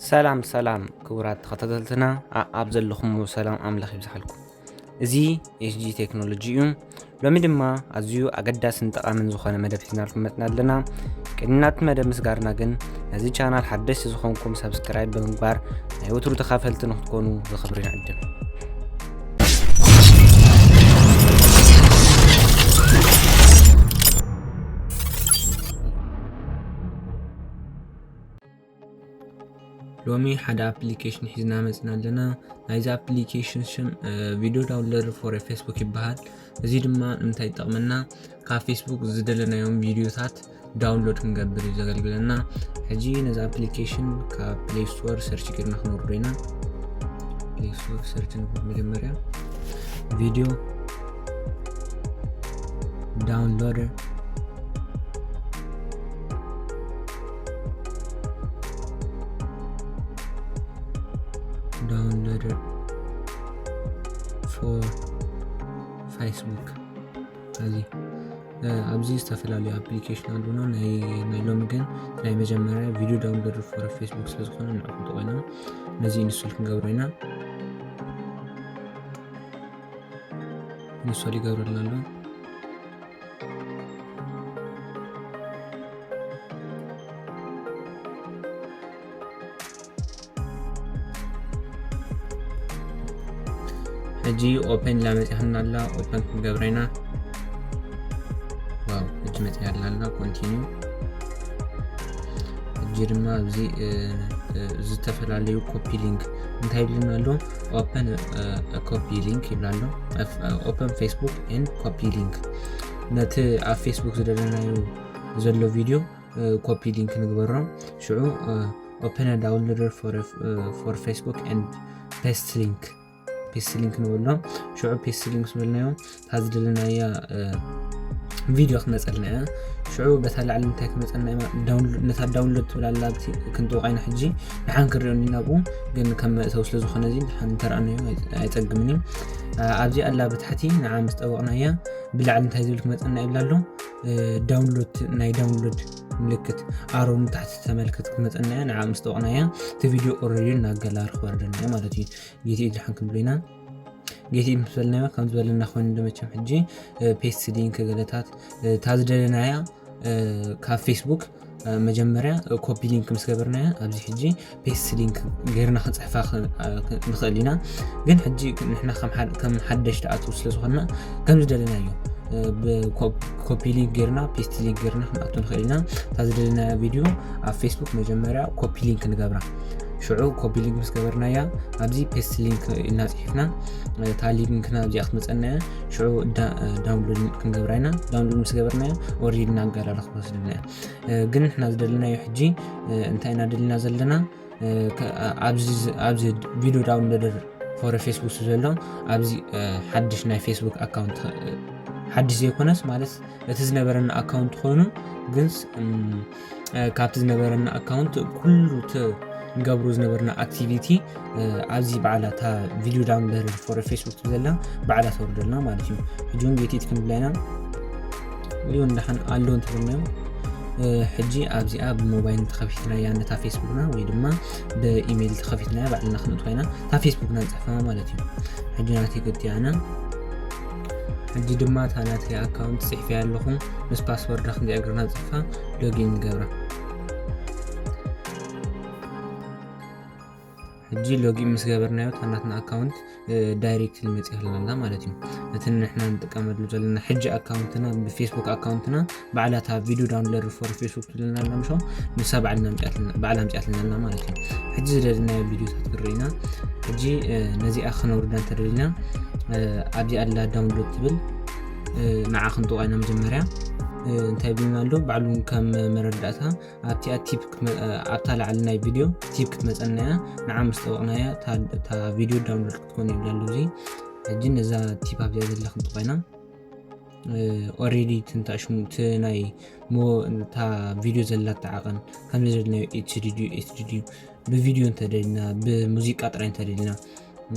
ሰላም ሰላም ክቡራት ተኸታተልትና፣ ኣብ ዘለኹም ሰላም ኣምላኽ ይብዝሓልኩም። እዚ ኤስጂ ቴክኖሎጂ እዩ። ሎሚ ድማ ኣዝዩ ኣገዳስን ጠቓምን ዝኾነ መደብ ሒዝናልኩም መጽና ኣለና። ቅድሚ ናቲ መደብ ምስጋርና ግን፣ ነዚ ቻናል ሓደስቲ ዝኾንኩም ሳብስክራይብ ብምግባር ናይ ወትሩ ተኻፈልቲ ንክትኮኑ ብኽብሪ ንዕድም። ሎሚ ሓደ ኣፕሊኬሽን ሒዝና መጽና ኣለና። ናይዚ ኣፕሊኬሽን ሽም ቪዲዮ ዳውንሎደር ፎር ፌስቡክ ይበሃል። እዚ ድማ ንምንታይ ይጠቕመና? ካብ ፌስቡክ ዝደለናዮም ቪዲዮታት ዳውንሎድ ክንገብር እዩ ዘገልግለና። ሕጂ ነዚ ኣፕሊኬሽን ካብ ፕሌይ ስቶር ሰርች ጌርና ክነውርዶ ኢና። ፕሌይ ስቶር ሰርች ንብል መጀመርያ ቪዲዮ ዳውንሎደር ዳውንሎደር ፎር ፌስቡክ። እዚ ኣብዚ ዝተፈላለዩ ኣፕሊኬሽን ኣለና። ናይ ሎሚ ግን ናይ መጀመርያ ቪዲዮ ዳውንሎደር ፎር ፌስቡክ ስለዝኾነ ንዕኹም ተኾይና ነዚ ኢንስቶል ክንገብሮ ኢና። ኢንስቶል ይገብረልና ኣሎ። ሕጂ ኦፐን ኢላ መፂኣና ኣላ። ኦፐን ክንገብራ ኢና። ዋው፣ ሕጂ መፂኣና ኣላ። ኮንቲኒው። ሕጂ ድማ ኣብዚ ዝተፈላለዩ ኮፒ ሊንክ እንታይ ይብልና ኣሎ? ኦፐን ኮፒ ሊንክ ይብላ ኣሎ። ኦፐን ፌስቡክ ኤንድ ኮፒ ሊንክ። ነቲ ኣብ ፌስቡክ ዝደለናዮ ዘሎ ቪዲዮ ኮፒ ሊንክ ንግበሮ። ሽዑ ኦፐን ዳውንሎደር ፎር ፌስቡክ ኤንድ ፔስት ሊንክ፣ ፔስት ሊንክ ንበሎ። ሽዑ ፔስት ሊንክ ዝበልናዮ እታ ዝደለናያ ቪዲዮ ክትመፀልና እያ። ሽዑ በታ ላዕሊ እንታይ ክመፀልና እያ? ነታ ዳውንሎድ ትብል ኣላ። ኣብቲ ክንጥውቓ ኢና ሕጂ። ንሓን ክንሪኦ እንዲና ብኡ፣ ግን ከም መእተዊ ስለ ዝኾነ እዚ ንሓን እንተረኣናዮ ኣይፀግምን እዩ። ኣብዚ ኣላ ብታሕቲ ንዓ ምስ ጠወቕናያ ብላዕሊ እንታይ ዝብል ክመፀና ይብላ ኣሎ? ዳውንሎድ፣ ናይ ዳውንሎድ ምልክት ኣሮ ንታሕቲ ተመልከት ክመፀና እያ። ንዓ ምስ ጠወቕናያ እቲ ቪዲዮ ኦረዲ እናገላ ክወርደና እያ ማለት እዩ። ጌትኢ ድሓን ክንብሎ ኢና። ጌትኢ ምስ በልናዮ ከም ዝበለና ኮይኑ፣ ደመቸም ሕጂ ፔስት ሊንክ ገለታት እታ ዝደለናያ ካብ ፌስቡክ መጀመርያ ኮፒ ሊንክ ምስ ገበርናያ፣ ኣብዚ ሕጂ ፔስት ሊንክ ጌርና ክንፅሕፋ ንኽእል ኢና። ግን ሕጂ ንሕና ከም ሓደሽ ተኣትው ስለ ዝኾንና ከም ዝደለናዮ ኮፒ ሊንክ ጌርና ፔስት ሊንክ ጌርና ክንኣቱ ንኽእል ኢና። እታ ዝደለናያ ቪዲዮ ኣብ ፌስቡክ መጀመርያ ኮፒ ሊንክ ንገብራ። ሽዑ ኮፒ ሊንክ ምስ ገበርናያ ኣብዚ ፔስት ሊንክ ኢልና ፅሒፍና፣ እታ ሊንክና ኣብዚኣ ክትመፀና እያ። ሽዑ ዳውንሎድ ክንገብራ ኢና። ዳውንሎድ ምስ ገበርናያ ኦረዲ እናጋዳለ ክወስድና እያ። ግን ንሕና ዝደለናዮ ሕጂ እንታይ ኢና ደሊና ዘለና? ኣብዚ ቪዲዮ ዳውንሎደር ፎር ፌስቡክ ዘሎ ኣብዚ ሓድሽ ናይ ፌስቡክ ኣካውንት፣ ሓድሽ ዘይኮነስ ማለት እቲ ዝነበረና ኣካውንት ኮይኑ፣ ግን ካብቲ ዝነበረና ኣካውንት ኩሉ ንገብሮ ዝነበርና ኣክቲቪቲ ኣብዚ በዓላ እታ ቪዲዮ ዳውንሎደር ፎር ፌስቡክ ዘላ በዓላ ተወርደልና ማለት እዩ። ሕጂ እውን ጌቲት ክንብላ ኢና። እዩ እንዳሓን ኣሎ እንትብልናዮ፣ ሕጂ ኣብዚኣ ብሞባይል ተኸፊትናያ ነታ ፌስቡክና ወይ ድማ ብኢሜይል ተኸፊትናያ ባዕልና ክንእትዋ ኢና። እታ ፌስቡክና ንፅሕፋ ማለት እዩ። ሕጂ ናተይ ክእትያ ኣነ። ሕጂ ድማ እታ ናተይ ኣካውንት ፅሒፈያ ኣለኹ። ምስ ፓስወርዳ ክንዚኣ ግርና ፅሕፋ ሎጊን ንገብራ። ሕጂ ሎጊን ምስ ገበርናዮ እታ ናትና ኣካውንት ዳይሬክትሊ መፂኣልና ማለት እዩ። እቲ ንሕና ንጥቀመሉ ዘለና ሕጂ ኣካውንትና ብፌስቡክ ኣካውንትና ባዕላ እታ ቪዲዮ ዳውንሎድ ፎር ፌስቡክ ትብለና ኣላ ምሾ፣ ንሳ ባዕልና ኣምፂኣትልና፣ ባዕላ ኣምፂኣትልና ኣላ ማለት እዩ። ሕጂ ዝደለናዮ ቪዲዮታት ክንርኢ ኢና። ሕጂ ነዚኣ ክነውርዳ እንተደሊና ኣብዚኣ ኣላ ዳውንሎድ ትብል፣ ንዓ ክንጥውቓ ኢና መጀመርያ። እንታይ ብልና ኣሎ ባዕሉ ከም መረዳእታ ኣብቲኣ ቲፕ ኣብታ ላዕሊ ናይ ቪዲዮ ቲፕ ክትመፀና እያ። ንዓ ምስ ጠወቕናያ እታ ቪዲዮ ዳውንሎድ ክትኮን ይብላ ኣሎ። እዚ ሕጂ ነዛ ቲፕ ኣብዚኣ ዘላ ክንጥቆ ኢና። ኦሬዲ ትንታ ሽሙ እቲ ናይ ሞ እታ ቪዲዮ ዘላታ ዓቐን ከምዚ ዘድናዮ ኤችዲ ድዩ ኤስዲ ድዩ ብቪዲዮ እንተደሊና ብሙዚቃ ጥራይ እንተደሊና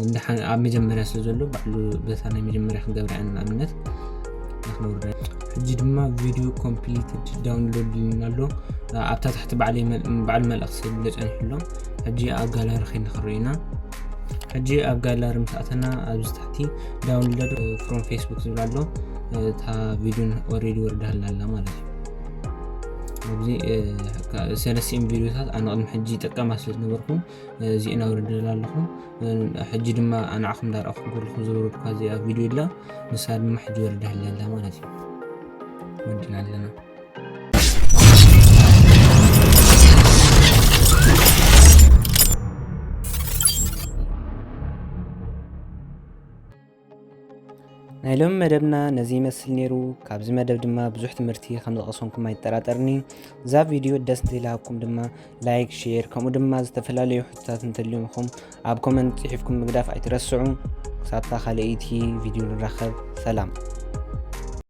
እንድሓን ኣብ መጀመርያ ስለ ዘሎ ባዕሉ በታ ናይ መጀመርያ ክንገብራ ኢና ንኣብነት ንክነውርዳ። ሕጂ ድማ ቪዲዮ ኮምፕሊትድ ዳውንሎድ ኢልና ኣሎ። ኣብታ ታሕቲ ባዕሉ መልእኽቲ ስለ ጸኒሑ ኣሎ። ሕጂ ኣብ ጋላሪ ኸይንክርኢና። ሕጂ ኣብ ጋላሪ ምስ ኣተና ኣብዚ ታሕቲ download from Facebook ዝብል ኣሎ። እታ ቪድዮ already ወርዳላ ኣላ ማለት እዩ። ኣብዚ ሰለስቲኦም ቪድዮታት ኣነ ቅድሚ ሕጂ ይጥቀማ ስለ ዝነበርኩ እዚእን ኣውርደላ ኣለኹ። ሕጂ ድማ ኣንዓኹም እንዳርኣኹም ከለኹ ዘውረድኳ እዚኣ ቪድዮ ኣላ። ንሳ ድማ ሕጂ ወርዳላ ኣላ ማለት እዩ። ወዲና ኣለና። ናይ ሎሚ መደብና ነዚ ይመስል ነይሩ። ካብዚ መደብ ድማ ብዙሕ ትምህርቲ ከም ዝቐሰምኩም ኣይጠራጠርኒ። እዛ ቪድዮ ደስ እንተይልሃብኩም ድማ ላይክ፣ ሼር፣ ከምኡ ድማ ዝተፈላለዩ ሕቶታት እንተልዩኹም ኣብ ኮመንት ጽሒፍኩም ምግዳፍ ኣይትረስዑ። ክሳብታ ካልኣይቲ ቪድዮ ንራኸብ። ሰላም።